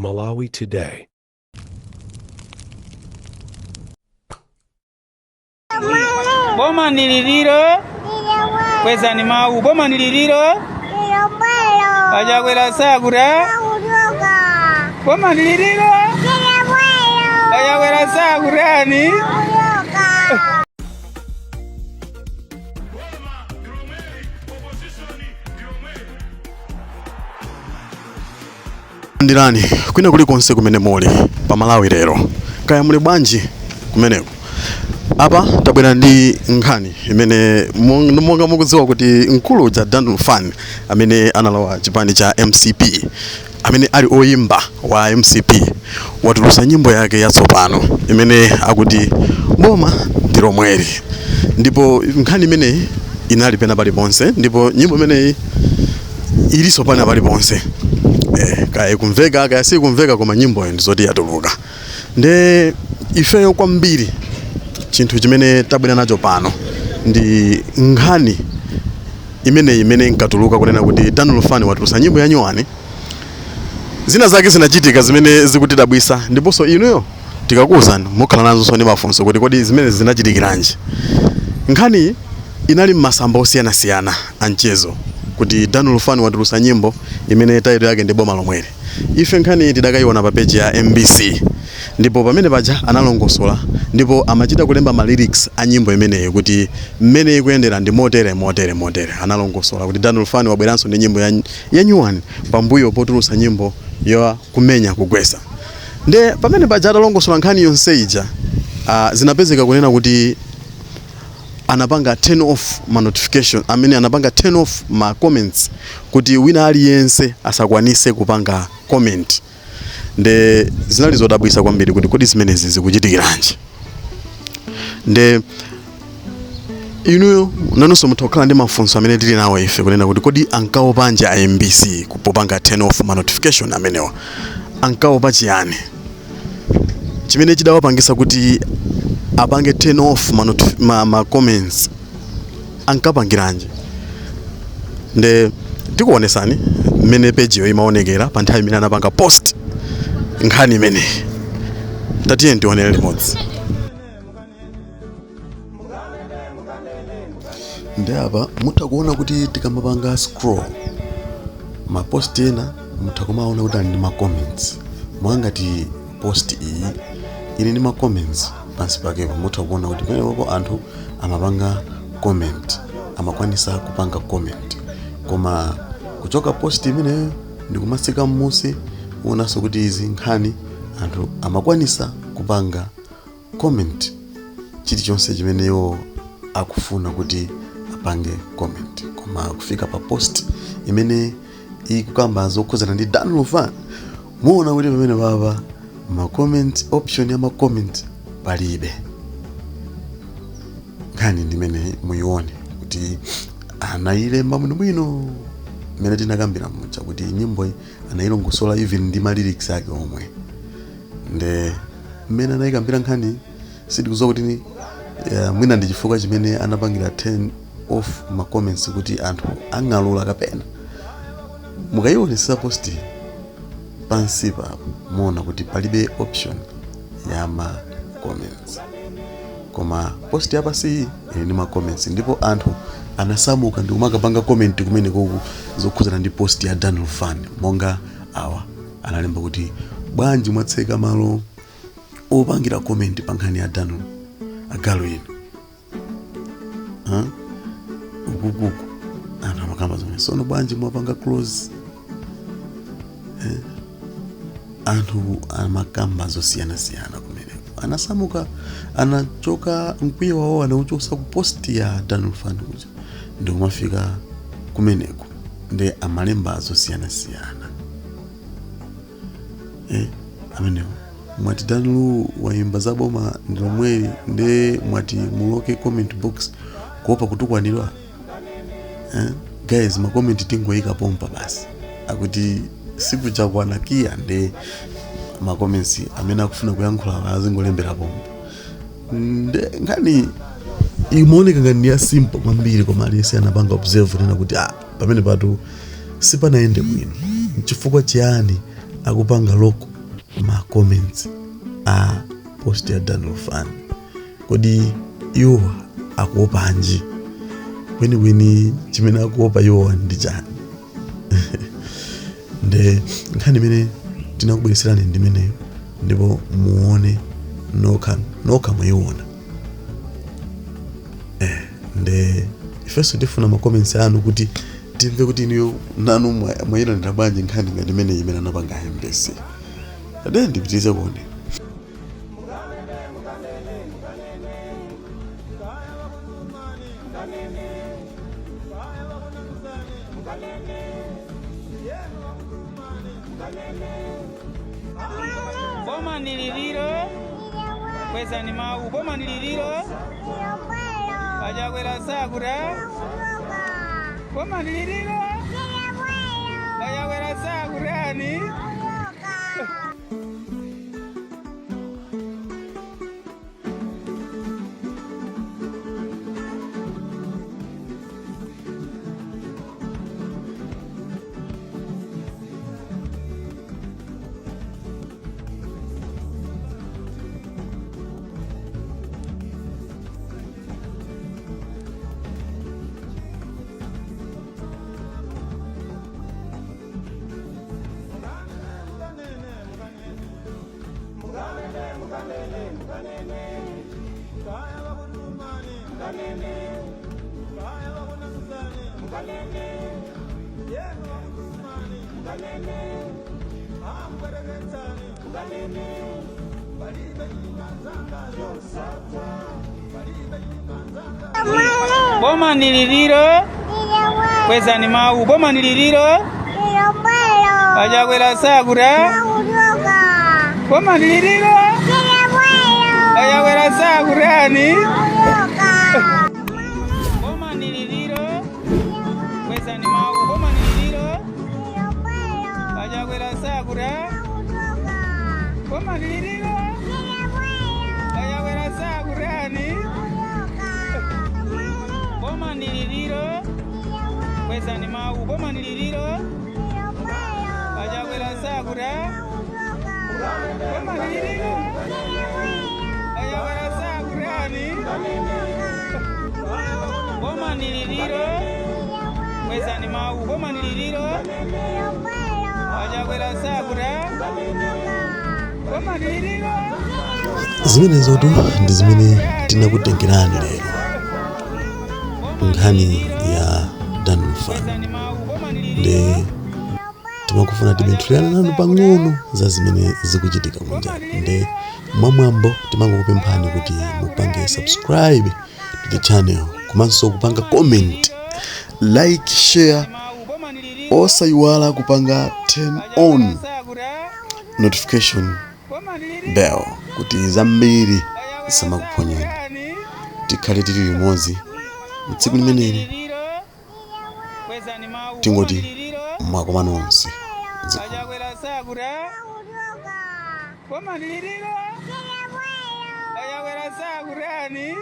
Malawi Today. Boma ndi liliro, kwezani mawu. Boma ndi liliro, achakwera sakura. Boma ndi liliro, achakwera sakurani. Ndirani kwina kulikonse kumene muli pa Malawi lero, kaya muli bwanji kumeneko? Apa tabwera ndi nkhani imene monga mukudziwa kuti mkulu uja Dan Lufani, amene analowa chipani cha MCP, amene ali oyimba wa MCP, watulutsa nyimbo yake yatsopano imene akuti "Boma ndi lomweli", ndipo nkhani imeneyi inali pena paliponse, ndipo nyimbo imeneyi ilinso pena paliponse. Kaya ikumveka, kaya sikumveka, koma nyimboyo ndizoti yatuluka. Nde ifeyo kwambiri chinthu chimene tabwera nacho pano ndi nkhani imeneyi imene inkatuluka kunena kuti Dan Lufani watulutsa nyimbo ya nyuwani. Zina zake zinachitika zimene zikutidabwisa, ndiponso inuyo tikakuwuzani mukhala nazonso ndi mafunso kuti kodi zimene zinachitikiranji. Nkhani inali m'masamba osiyanasiyana a mchezo kuti Dan Lufani watulutsa nyimbo imene title yake ndi "Boma Lomweli". Ife nkhani tidakayiona pa page ya MBC, ndipo pamene paja analongosola ndipo amachita kulemba ma lyrics a nyimbo imeneyi kuti mmene ikuyendera ndi motere, motere, motere. Analongosola kuti Dan Lufani wabweranso ndi nyimbo ya nyuwani pambuyo potulutsa nyimbo ya "Kumenya Kugwesa". Nde pamene paja atalongosola nkhani yonse ija, zinapezeka kunena kuti anapanga turn off ma notification, amene anapanga turn off ma comments kuti wina aliyense asakwanise kupanga comment. Nde zinali zodabwisa kwambiri kuti kodi zimenezi zikuchitikiranji? Nde inuyo nanunso mutha kukhala ndi mafunso amene tili nawo ife kunena kuti kodi ankaopanji a MBC popanga turn off ma notification amenewa? Ankaopa chiyani chimene chidawapangisa kuti apange turn off ma comments? Ankapangiranji? Nde tikuonesani mmene page yo imaonekera pa nthawi imene anapanga post nkhani imeneyi. Tatiye tionere limodzi. Ndi apa mutha kuona kuti tikamapanga scroll, ma post ena mutha kumaona kuti ali ndi ma comments, mwangati post iyi ili ndi ma comments pansi pakepo. Mutha kuona kuti pamenepopo anthu amapanga comment, amakwanisa kupanga comment. Koma kuchoka post imeneyo ndikumatsika m'musi, uonanso kuti izi nkhani anthu amakwanisa kupanga comment chilichonse chimene iwo akufuna kuti apange comment. Koma kufika pa post imene ikukamba zokhuzana ndi Dan Lufani, muona kuti pamene papa ma comment option ya ma comment palibe. Nkhani ndimene muyione kuti anayilemba bwinobwino mmene tinakambira muja kuti nyimbo anayilongosola even ndi ma lyrics ake omwe. Nde mmene anayikambira nkhani, sitikudziwa kuti mwina ndi chifukwa chimene anapangira turn off ma comments kuti anthu ang'alula kapena. Mukayionetsetsa post pansi pa, muona kuti palibe option ya ma comments, koma post yapasi ili ndi ma comments, ndipo anthu anasamuka ndi kumakapanga comment kumene koku zokhudzana ndi post ya Dan Lufani, monga awa analemba kuti, "Bwanji mwatseka malo opangira comment pa nkhani ya Dan, agalu inu?" Huh? Ukukuku anthu amakamba zomwe sono, "Bwanji mwapanga close?" Anthu amakamba zosiyanasiyana kumeneko. Anasamuka, anachoka, mkwiyo wawo anauchosa ku post ya Dan Lufani kuja ndikumafika kumeneko, ndi amalemba zosiyanasiyana. Amenewo mwati Danlu wayimba za boma ndi lomweli, nde mwati mulocke comment box kuopa kutukwanidwa? Guys, ma comment tingoyika pompa basi. Akuti sikuchakwana kiya, ndi ma comments amene akufuna kuyankhula azingolembera pompa. Nde nkhani imaoneka ngati ndi ya simple kwambiri, koma aliyense anapanga observe nena kuti ah, pamene patu sipanayende bwino. Chifukwa chiyani akupanga lock Ma comments a post ya Dan Lufani, kodi iwo akuopanji kwenikweni? Chimene akuopa iwowa ndi chani? Nde nkhani imene tinakubweretserani ndimeneyo, ndipo muone nokha nokha, mwayiona. Nde ifenso tifuna ma comments anu kuti timve kuti inuyo nanu mwayilandira bwanji nkhani ngati imeneyi imene anapanga MBC. Ade ndipitirize kuonera. Boma ni liliro, kwezani mawu. Boma ni liliro, achakwera sakura. Boma ni liliro, achakwera sakurani. Boma ni liliro, kwezani mawu. Boma ni liliro, achakwera sakura. Boma ni liliro, achakwera sakurani. Boma ni liliro, kwezani mawu. Boma ni liliro, achakwera sakura. Boma ni liliro, achakwera sakurani. Boma ni liliro, kwezani mawu. Boma ni liliro, achakwera sakura. Boma ni liliro, achakwera sakurani. Boma ni liliro, kwezani mawu. Boma ni liliro, achakwera sakura. Boma ni liliro. Zimenezotu ndi zimene tinakutengerani lero, nkhani ya Dan Lufani. Kwezani mawu. Boma ni liliro. Ndi timakufuna tibenthulirane nanu pang'ono za zimene zikuchitika kunja. Ndi mwamwambo timangokupemphani kuti mupange subscribe to the channel, komanso kupanga comment, like, share, Mawu. Boma ni liliro, osayiwala kupanga turn on sakura. notification Boma ni liliro, bell kuti zambiri zisamakuponyeni. sakurani. Tikhale tili limodzi mtsiku limeneli. Liliro, kwezani mawu. Tingoti Boma ni liliro, mwakoma nonse. achakwera sakura. Boma ni liliro, achakwera sakurani.